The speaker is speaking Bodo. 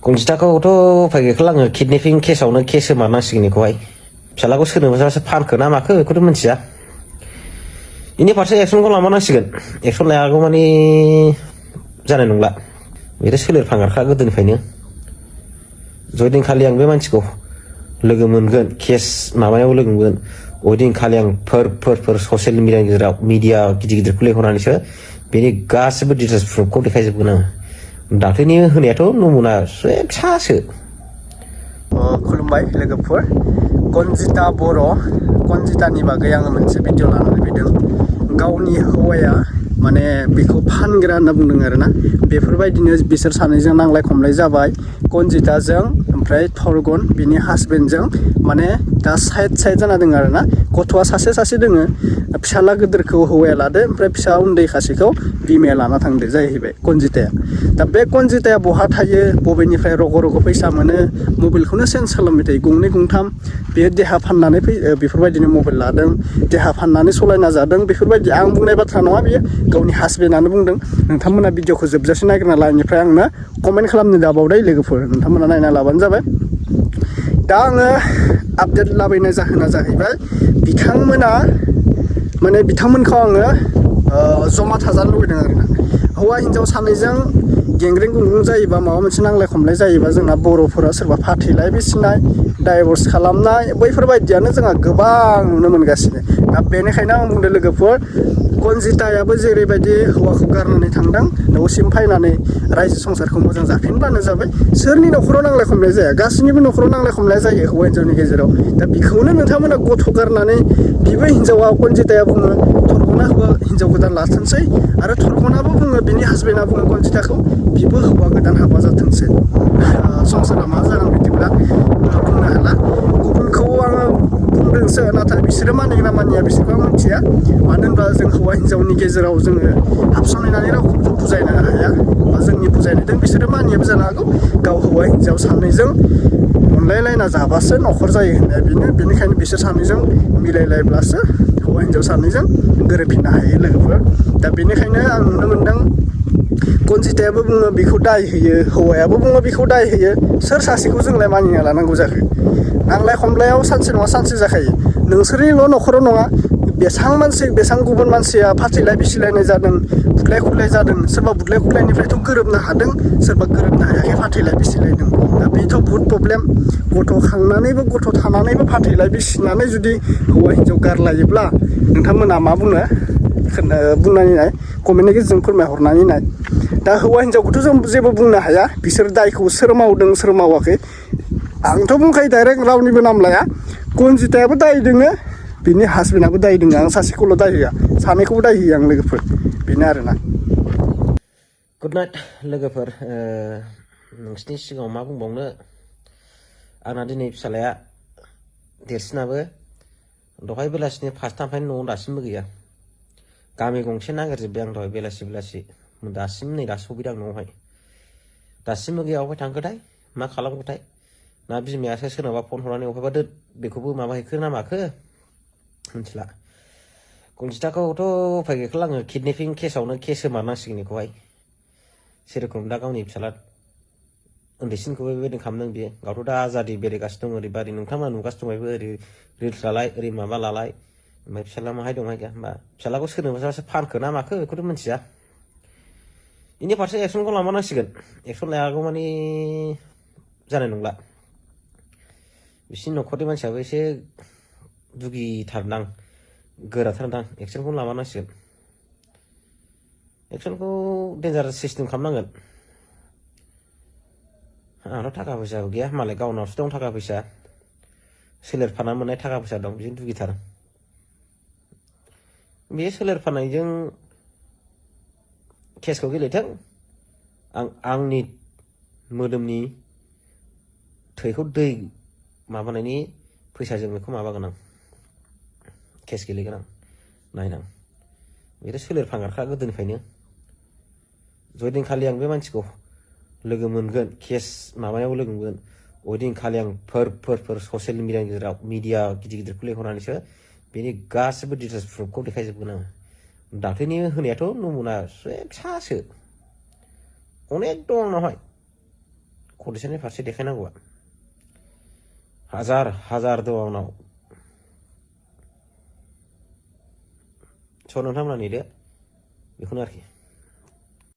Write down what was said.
गंजिताखौथ' उफाय गैखाला आङो किडनेपिं केसावनो केस होमारनांसिगोन बेखौहाय फिसालाखौ सोरनोबासो फानखो ना माखो बेखौथ' मिथिया बेनि फारसे एक्सनखौ लामारनांसिगोन एक्सन लायागौ मानि जानाय नंला बेथ' सोलेर फांगारखा गोदोनिफ्रायनो जयदिनखालि आं बे मानसिखौ लोगो मोनगोन केस माबायाव लोगो मोनगोन ओइदिनखालि आं फोर ससियेल मिडियानि गेजेराव मिडिया गिदिर गिदिरखौ लेंहरनानैसो बेनि गासिबो डिटेल्स प्रुफखौ देखायजोबगोन आङो दाख्लैनि होनायाथ' नमुना फिसासो खुलुमबाय लोगोफोर गनजिता बर' गनजितानि बागै आङो मोनसे भिडिअ लानानै फैदों गावनि हौवाया माने बेखौ फानग्रा होनना बुंदों आरोना बेफोरबायदिनो बिसोर सानैजों नांलाय खमलाय जाबाय गनजिताजों ओमफ्राय थरगन बिनि हासबेन्डजों माने दा साइड जाना दङ आरोना गथ'आ सासे दोङो फिसाला गिदिरखौ हौवाया लादो ओमफ्राय फिसा उन्दै खासेखौ बिमाया लाना थांदो जाहैबाय गनजिताया दा बे गनजिताया बहा थायो बबेनिफ्राय रग' फैसा मोनो मबाइलखौनो चेन्ज खालामबाय थायो गंनै गंथाम बेयो देहा फाननानै बेफोरबायदिनो मबाइल लादों देहा फाननानै सलायना जादों बेफोरबायदि आं बुंनाय बाथ्रा नङा बियो गावनि हासबेन्डआनो बुंदों नोंथांमोना भिडिअखौ जोबजासे नायग्रोना लानायनिफ्राय आंनो कमेन्ट खालामनो दाबावदे लोगोफोर नोंथांमोना नायना लाबानो जाबाय दा आङो आपडेट लाबोनाय जाहोना जाहैबाय बिथांमोनखौ आङो जमा थाजानो लुबैदों आरोना हौवा हिन्जाव सानैजों गेंग्रें गुंग्रुं जायोबा माबा मोनसे नांलाय खमलाय जायोबा जोंना बर'फोरा सोरबा फाथैलाय बिसिनाय डाइभर्स खालामनाय बैफोरबायदियानो जोंहा गोबां नुनो मोनगासिनो दा बेनिखायनो आं बुंदों लोगोफोर गनजितायाबो जेरैबायदि हौवाखौ गारनानै थांदों न'सिम फैनानै रायजो संसारखौ मोजां जाफिनब्लानो जाबाय सोरनि न'खराव नांलाय खमलाय जाया गासैनिबो न'खराव नांलाय खमलाय जायो हौवा हिन्जावनि गेजेराव दा बेखौनो नोंथांमोना गथ' गारनानै बिबो हिन्जावा गनजिताया बुङो थरगना हौवा हिन्जाव गोदान लाथोंसै आरो थरगनाबो बुङो बिनि हासबेन्डआ बुङो गनजिताखौ बिबो हौवा गोदान हाबा जाथोंसै संसारा मा जागोन बिदिब्ला बुंनो हाला गुबुनखौ आङो बुंदोंसो नाथाय बिसोरो मानिगोन ना मानिया बिसोरखौ आं मिथिया मानो होनबा जों हौवा हिन्जावनि गेजेराव जोङो हाबसननानै रावखौबो बुजायनो हाया बा जोंनि बुजायनायजों बिसोरो मानियाबो जानो हागौ गाव हौवा हिन्जाव सानैजों अनलायलायना जाबासो न'खर जायो होननाया बेनिखायनो बिसोर सानैजों मिलायलायब्लासो हौवा हिन्जाव सानैजों गोरोबफिननो हायो लोगोफोर दा बेनिखायनो आं नुनो मोनदों गनजितायाबो बुङो बेखौ दाय होयो हौवायाबो बुङो बेखौ दाय होयो सोर सासेखौ जोंलाय मानिना लानांगौ जाखो नांलाय खमलायाव सानसे नङा सानसे जाखायो नोंसोरनिल' न'खराव नङा बेसां गुबुन मानसिया फाथैलाय बिसिलायनाय जादों बुदलाय खुदलाय जादों सोरबा बुदलाय खुदलायनिफ्रायथ' गोरोबनो हादों सोरबा गोरोबनो हायाखै फाथैलाय बिसिलायदों दा बेथ' बहुद प्रब्लेम गथ' खांनानैबो गथ' थानानैबो फाथैलाय बिसिनानै जुदि हौवा हिन्जाव गारलायोब्ला नोंथांमोना मा बुङो बुंनानै नाय कमेन्टनि गेजेरजों फोरमायहरनानै नाय दा हौवा हिन्जावखौथ' जों जेबो बुंनो हाया बिसोर दायखौ सोर मावदों सोर मावाखै आंथ' बुंखायो डाइरेक्ट रावनिबो नाम लाया गनजितायाबो दाय दोङो बिनि हासबेन्डआबो दाय दोङो आं सासेखौल' दाय होआ सानैखौबो दाय होयो आं लोगोफोर बेनो आरोना गुड नाइट लोगोफोर नोंसिनि सिगाङाव मा बुंबावनो आंना दिनै फिसालाया देरसिनाबो दहाय बेलासिनि फासथानिफ्रायनो न'आव दासिमबो गैया गामि गंसे नागिरजोब्बाय आं दहाय बेलासि दासिम नै दासो सफैदों आं न'आवहाय दासिमबो गैया अबहाय थांखोथाय मा खालामखोथाय ना बिमायासो सोरनाबा फन हरनानै अबहायबा बेखौबो माबाहैखो ना माखो मिथिला गनजिताखौथ' उफाय गैखाला आङो किडनेपिं केसावनो केस होमारनांसिगोन बेखौहाय जेरेखम दा गावनि फिसाला उन्दैसिनखौबो बेबायदि खालामदों बियो गावथ' दा आजादि बेरायगासिनो दं ओरैबा ओरै नोंथांमोना नुगासिनो दंबायबो ओरै रिल्स लालाय ओरै माबा लालाय ओमफ्राय फिसाला माहाय दंहाय गैया होमबा फिसालाखौ सोरनोबासो फानखो ना माखो बेखौथ' मिथिया बेनि फारसे एक्सनखौ लामारनांसिगोन एक्सन लायागौ मानि जानाय नंला बिसिनि न'खरनि मानसियाबो एसे दुगिथारदां गोराथारदां एक्सनखौ लामारनांसिगोन एक्सनखौ डेन्जार सिस्टेम खालामनांगोन आंहाथ' थाखा फैसाबो गैया मालाय गावनावसो दं थाखा फैसा सोलेर फानना मोननाय थाखा फैसा दं बिदिनो दुगिथार बे सोलेर फाननायजों केसखौ गेलेथों आंनि मोदोमनि थैखौ दै माबानायनि फैसाजों बेखौ माबागोन आं केस गेलेगोन आं नायनां बेथ' सोलेर फांगारखा गोदोनिफ्रायनो जयदिनखालि आं बे मानसिखौ लोगो मोनगोन केस माबायाव लोगो मोनगोन ओइदिनखालि आं फोर ससियेल मिडियानि गेजेराव मिडिया गिदिर गिदिरखौ लेंहरनानैसो बेनि गासिबो डिटेल्स प्रुफखौ देखायजोबगोन आङो दाख्लैनि होनायाथ' नमुना फिसासो अनेक दं आंनावहाय कन्डिसननि फारसे देखायनांगौआ हाजार दं आंनाव स' नोंथांमोना नेदो बेखौनो आरोखि